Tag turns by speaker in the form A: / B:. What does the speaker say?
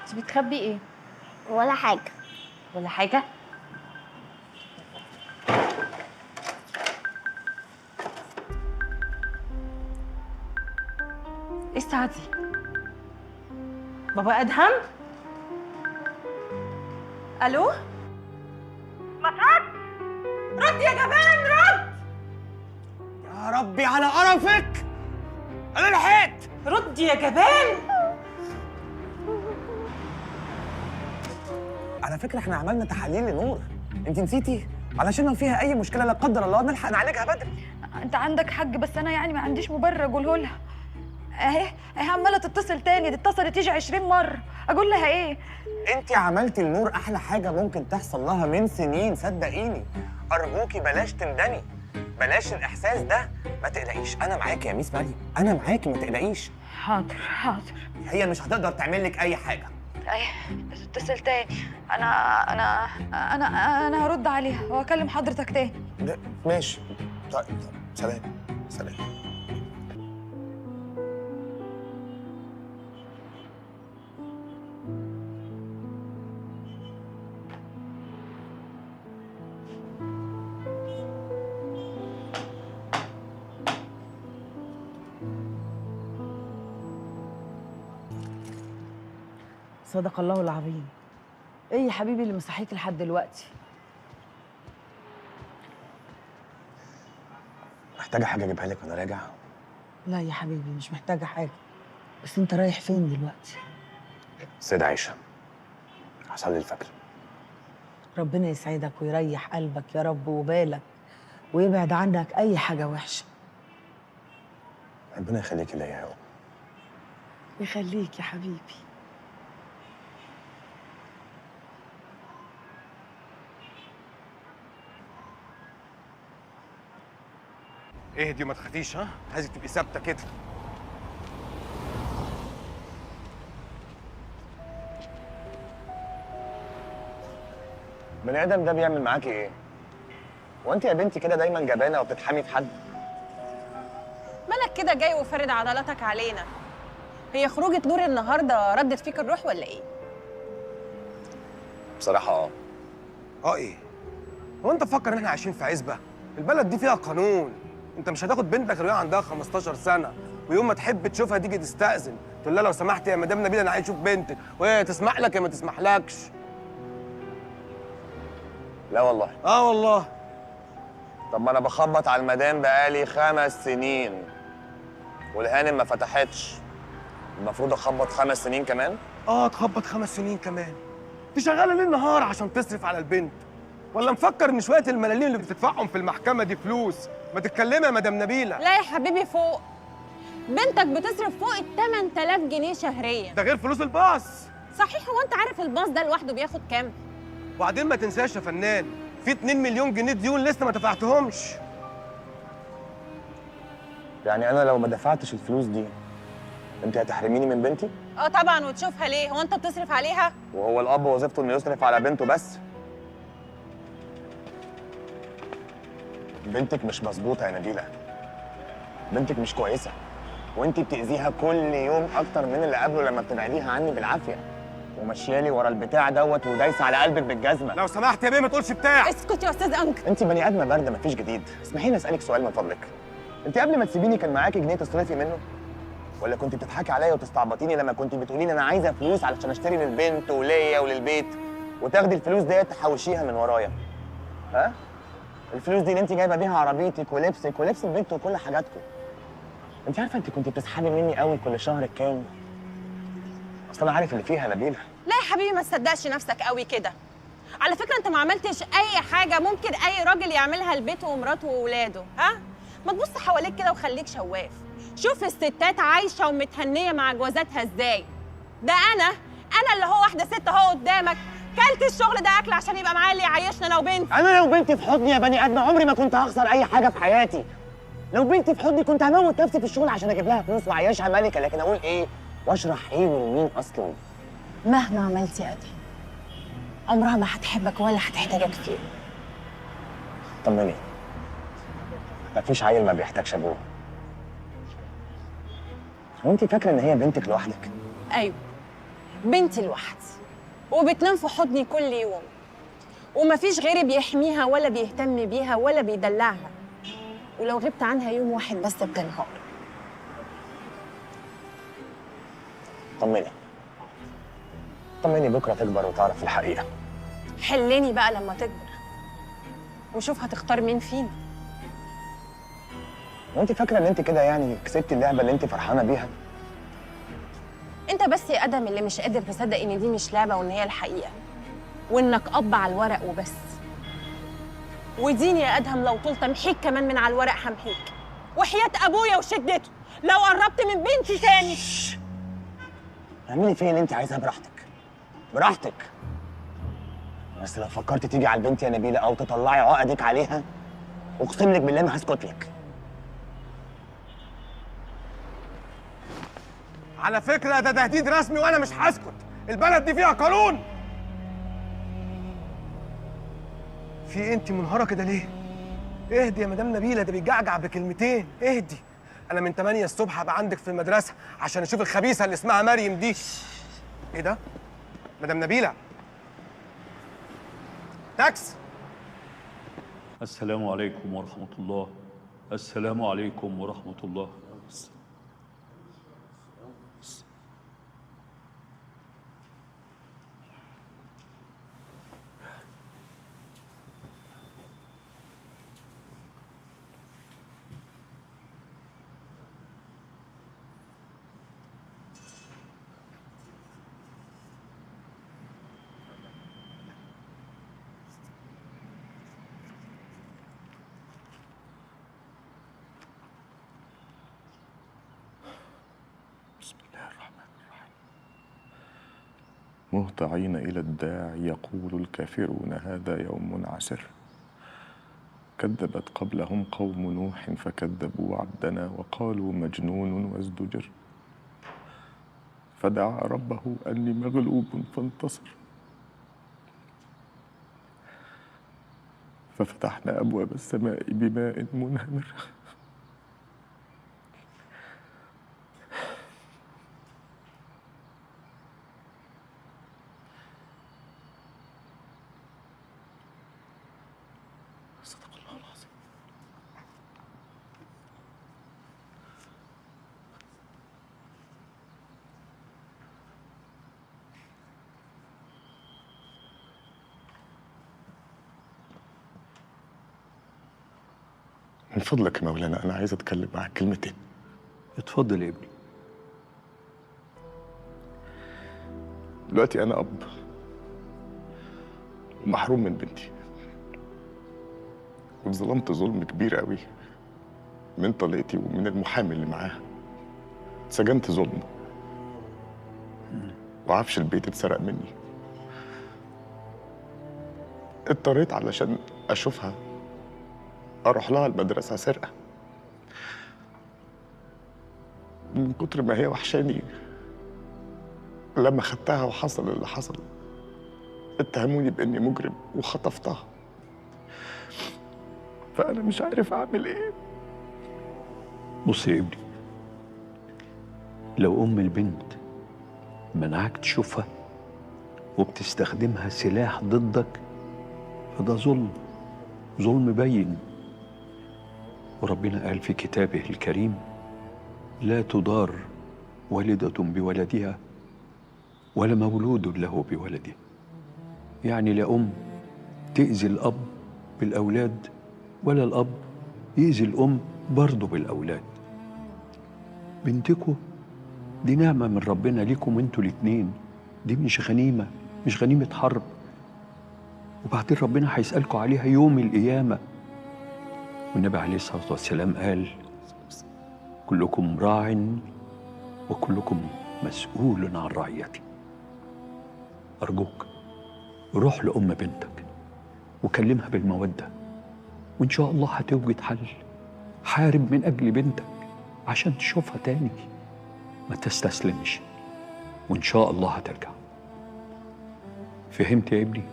A: انت بتخبي ايه؟
B: ولا حاجة.
A: ولا حاجة؟ ايه الساعة دي؟ بابا ادهم؟ الو؟ ما ترد! رد يا جبان رد!
C: يا ربي على قرفك! انا لحقت!
A: رد يا جبان!
C: على فكرة احنا عملنا تحاليل لنور، انت نسيتي؟ علشان لو فيها أي مشكلة لا قدر الله نلحق نعالجها بدري.
D: انت عندك حق، بس أنا يعني ما عنديش مبرر أقوله لها. أهي عمالة تتصل تاني، دي اتصلت يجي 20 مرة، أقول لها إيه؟
C: انت عملتي لنور أحلى حاجة ممكن تحصل لها من سنين، صدقيني. أرجوكي بلاش تندمي، بلاش الإحساس ده. ما تقلقيش، أنا معاكي يا ميس مريم، أنا معاكي ما تقلقيش.
D: حاضر حاضر.
C: هي مش هتقدر تعمل لك أي حاجة.
D: ايه بتتصل تاني. انا انا انا انا هرد عليها واكلم حضرتك تاني.
C: لا ماشي، طيب سلام سلام.
E: صدق الله العظيم. ايه يا حبيبي اللي مصحيك لحد دلوقتي؟
C: محتاجه حاجة اجيبها لك وانا راجع؟
E: لا يا حبيبي مش محتاجه حاجة، بس انت رايح فين دلوقتي؟
C: السيدة عايشه، هصلي الفجر.
E: ربنا يسعدك ويريح قلبك يا رب وبالك، ويبعد عنك اي حاجة وحشة.
C: ربنا يخليكي ليا يا رب.
E: يخليك يا حبيبي.
F: اهدي وما تخافيش، ها؟ عايزك تبقي ثابتة كده.
C: بني ادم ده بيعمل معاكي ايه؟ وانت يا بنتي كده دايما جبانه وبتتحامي في حد؟
G: مالك كده جاي وفارد عضلاتك علينا؟ هي خروجه نور النهارده ردت فيك الروح ولا ايه؟
C: بصراحة اه.
F: ايه؟ هو انت مفكر ان احنا عايشين في عزبه؟ البلد دي فيها قانون. انت مش هتاخد بنتك غير وهي عندها 15 سنة، ويوم ما تحب تشوفها تيجي تستأذن، تقول لها لو سمحت يا مدام نبيل انا عايز اشوف بنتك، وهي تسمح لك يا ما تسمحلكش.
C: لا والله.
F: اه والله.
C: طب ما انا بخبط على المدام بقالي 5 سنين والهانم ما فتحتش، المفروض اخبط 5 سنين كمان؟
F: اه تخبط 5 سنين كمان. دي شغالة ليل نهار عشان تصرف على البنت، ولا مفكر ان شوية الملاليم اللي بتدفعهم في المحكمة دي فلوس؟ ما تتكلمي يا مدام نبيلة.
G: لا يا حبيبي فوق، بنتك بتصرف فوق ال 8000 جنيه شهريا،
F: ده غير فلوس الباص.
G: صحيح، هو انت عارف الباص ده لوحده بياخد كام؟
F: وبعدين ما تنساش يا فنان، في 2 مليون جنيه ديون لسه ما دفعتهمش.
C: يعني انا لو ما دفعتش الفلوس دي انت هتحرميني من بنتي؟
G: اه طبعا، وتشوفها ليه؟ هو انت بتصرف عليها؟
C: وهو الاب وظيفته انه يصرف على بنته بس؟ بنتك مش مظبوطة يا نبيلة، بنتك مش كويسة، وانت بتاذيها كل يوم اكتر من اللي قبله لما بتبعديها عني بالعافية، وماشيالي ورا البتاع دوت ودايسه على قلبك بالجزمه.
F: لو سمحت يا بيه ما تقولش بتاع.
G: اسكت يا استاذ انكل.
C: انت بني ادمه باردة مفيش جديد. اسمحي لي اسالك سؤال من فضلك، انت قبل ما تسيبيني كان معاكي جنيه تصرفي منه؟ ولا كنت بتضحكي عليا وتستعبطيني لما كنت بتقولي لي انا عايزه فلوس علشان اشتري للبنت وليا وللبيت، وتاخدي الفلوس ديت تحوشيها من ورايا؟ ها؟ الفلوس دي اللي انت جايبه بيها عربيتك ولبسك ولبس البنت وكل حاجاتكم. انت عارفه انت كنت بتسحبي مني قوي كل شهر كام؟ اصل انا عارف اللي فيها يا نبيلة.
G: لا يا حبيبي ما تصدقش نفسك قوي كده. على فكرة انت ما عملتش اي حاجة ممكن اي راجل يعملها لبيته ومراته واولاده، ها؟ ما تبص حواليك كده وخليك شواف. شوف الستات عايشه ومتهنيه مع جوازاتها ازاي. ده انا اللي هو واحدة ست اهو قدامك، كلت الشغل ده اكل عشان يبقى معايا اللي يعيشنا انا وبنتي.
C: انا لو بنتي في حضني يا بني ادم عمري ما كنت هخسر اي حاجة في حياتي. لو بنتي في حضني كنت هموت نفسي في الشغل عشان اجيب لها فلوس واعيشها ملكه، لكن اقول ايه واشرح ايه ولمين اصلا؟
H: مهما عملت يا ادهم عمرها ما هتحبك ولا هتحتاجك فيه.
C: طمني، مفيش عيل ما بيحتاجش ابوه. وانت فاكره ان هي بنتك لوحدك؟
G: ايوه، بنتي لوحدي وبتنام في حضني كل يوم، ومفيش غيري بيحميها ولا بيهتم بيها ولا بيدلعها، ولو غبت عنها يوم واحد بس بتنهار.
C: طمني طمني، بكره تكبر وتعرف الحقيقة.
G: حلني بقى لما تكبر وشوف هتختار مين فينا.
C: وانت فاكره ان انت كده يعني كسبتي اللعبة اللي انت فرحانة بيها؟
G: انت بس يا ادم اللي مش قادر تصدق ان دي مش لعبه وان هي الحقيقة، وانك اب على الورق وبس. وديني يا ادهم لو طولت امحيك كمان من على الورق همحيك، وحياه ابويا وشدته لو قربت من بنتي تاني.
C: اعملي فيا اللي انت عايزاه براحتك براحتك، بس لو فكرتي تيجي على البنت يا نبيلة او تطلعي عقدك عليها اقسم لك بالله ما هسكت لك.
F: على فكرة ده تهديد رسمي وانا مش هسكت، البلد دي فيها قانون. في ايه انت منهاره كده ليه؟ اهدي يا مدام نبيلة، ده بيجعجع بكلمتين، اهدي. انا من 8 الصبح هبقى عندك في المدرسة عشان اشوف الخبيثة اللي اسمها مريم دي. ايه ده؟ مدام نبيلة. تاكس.
B: السلام عليكم ورحمة الله. السلام عليكم ورحمة الله.
I: بسم الله الرحمن الرحيم. مهطعين إلى الداعي يقول الكافرون هذا يوم عسر. كذبت قبلهم قوم نوح فكذبوا عبدنا وقالوا مجنون وازدجر. فدعا ربه أني مغلوب فانتصر. ففتحنا أبواب السماء بماء منهمر. صدق الله العظيم. من فضلك يا مولانا، أنا عايز أتكلم معاك كلمتين.
B: اتفضل يا ابني.
I: دلوقتي أنا أب ومحروم من بنتي، واتظلمت ظلم كبير قوي من طليقتي ومن المحامي اللي معاها. اتسجنت ظلم، وعفش البيت اتسرق مني. اضطريت علشان اشوفها اروح لها المدرسة سرقه من كتر ما هي وحشاني. لما خدتها وحصل اللي حصل اتهموني باني مجرم وخطفتها، فأنا مش عارف أعمل إيه.
B: بص يا ابني، لو أم البنت منعك تشوفها وبتستخدمها سلاح ضدك فده ظلم، ظلم بين. وربنا قال في كتابه الكريم: لا تضار والدة بولدها ولا مولود له بولده. يعني لا أم تأذي الأب بالأولاد ولا الأب يأذي الأم برضه بالأولاد. بنتكم دي نعمة من ربنا ليكم انتوا الاتنين، دي مش غنيمة، مش غنيمة حرب. وبعدين ربنا هيسألكوا عليها يوم القيامة. والنبي عليه الصلاة والسلام قال: كلكم راع وكلكم مسؤول عن رعيته. أرجوك روح لأم بنتك وكلمها بالمودة، وإن شاء الله هتوجد حل. حارب من أجل بنتك عشان تشوفها تاني، ما تستسلمش، وإن شاء الله هترجع. فهمت يا ابني؟